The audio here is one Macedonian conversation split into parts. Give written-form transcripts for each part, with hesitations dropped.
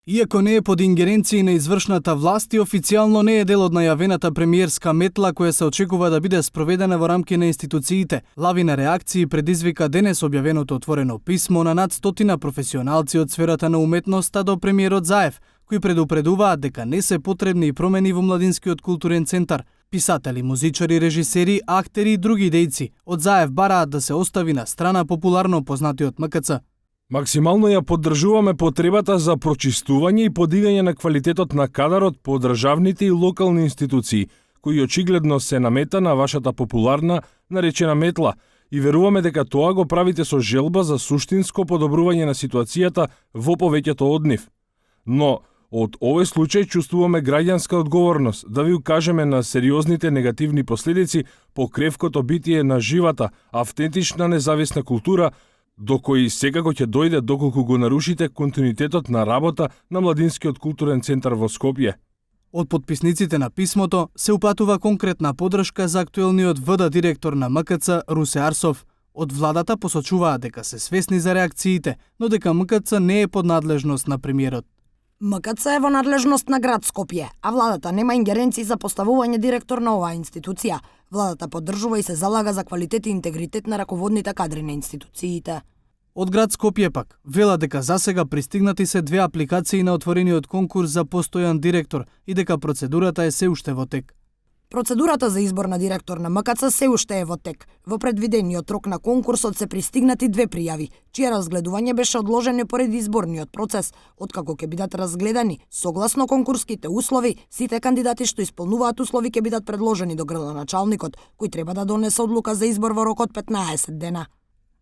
Иако не е под ингеренции на извршната власт и официјално не е дел од најавената премиерска метла која се очекува да биде спроведена во рамки на институциите, лавина реакции предизвика денес објавеното отворено писмо на над 100 професионалци од сферата на уметноста до премиерот Заев, кои предупредуваат дека не се потребни и промени во Младинскиот културен центар. Писатели, музичари, режисери, актери и други дејци од Заев бараат да се остави на страна популарно познатиот МКЦ. Максимално ја поддржуваме потребата за прочистување и подигање на квалитетот на кадарот по државните и локални институции, кои очигледно се намета на вашата популарна наречена метла, и веруваме дека тоа го правите со желба за суштинско подобрување на ситуацијата во повеќето од нив. Но, од овој случај чувствуваме граѓанска одговорност да ви укажеме на сериозните негативни последици по кревкото битие на живата, автентична независна култура, до кои секако ќе дојде доколку го нарушите континуитетот на работа на Младинскиот културен центар во Скопје. Од подписниците на писмото се упатува конкретна поддршка за актуелниот ВД директор на МКЦ Русе Арсов. Од владата посочуваат дека се свесни за реакциите, но дека МКЦ не е под надлежност на премиерот. МКЦ е во надлежност на град Скопје, а владата нема ингеренции за поставување директор на оваа институција. Владата поддржува и се залага за квалитет и интегритет на раководните кадри на институциите. Од град Скопје пак вела дека засега пристигнати се 2 апликации на отворениот конкурс за постојан директор и дека процедурата е се уште во тек. Процедурата за избор на директор на МКЦ се уште е во тек. Во предвидениот рок на конкурсот се пристигнати 2 пријави, чие разгледување беше одложено поради изборниот процес, откако ќе бидат разгледани согласно конкурските услови, сите кандидати што исполнуваат услови ќе бидат предложени до градоначалникот, кој треба да донесе одлука за избор во рок од 15 дена.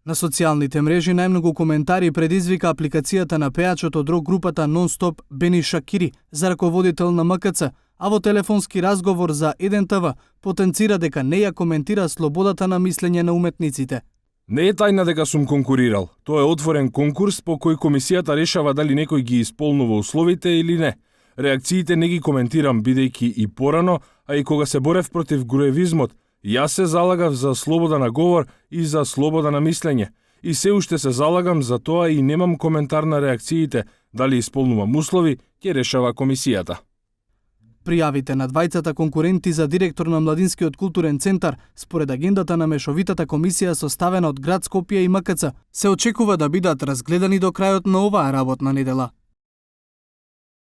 На социјалните мрежи најмногу коментари предизвика апликацијата на пејачот од рок групата Нон-стоп Бени Шакири за раководител на МКЦ, а во телефонски разговор за 1TV потенцира дека не ја коментира слободата на мислење на уметниците. Не е тајна дека сум конкурирал. Тоа е отворен конкурс по кој комисијата решава дали некој ги исполнува условите или не. Реакциите не ги коментирам бидејќи и порано, а и кога се борев против груевизмот, јас се залагав за слобода на говор и за слобода на мислење. И се уште се залагам за тоа и немам коментар на реакциите, дали исполнувам услови, ќе решава комисијата. Пријавите на двајцата конкуренти за директор на Младинскиот културен центар, според агендата на мешовитата комисија составена од град Скопје и МКЦ, се очекува да бидат разгледани до крајот на оваа работна недела.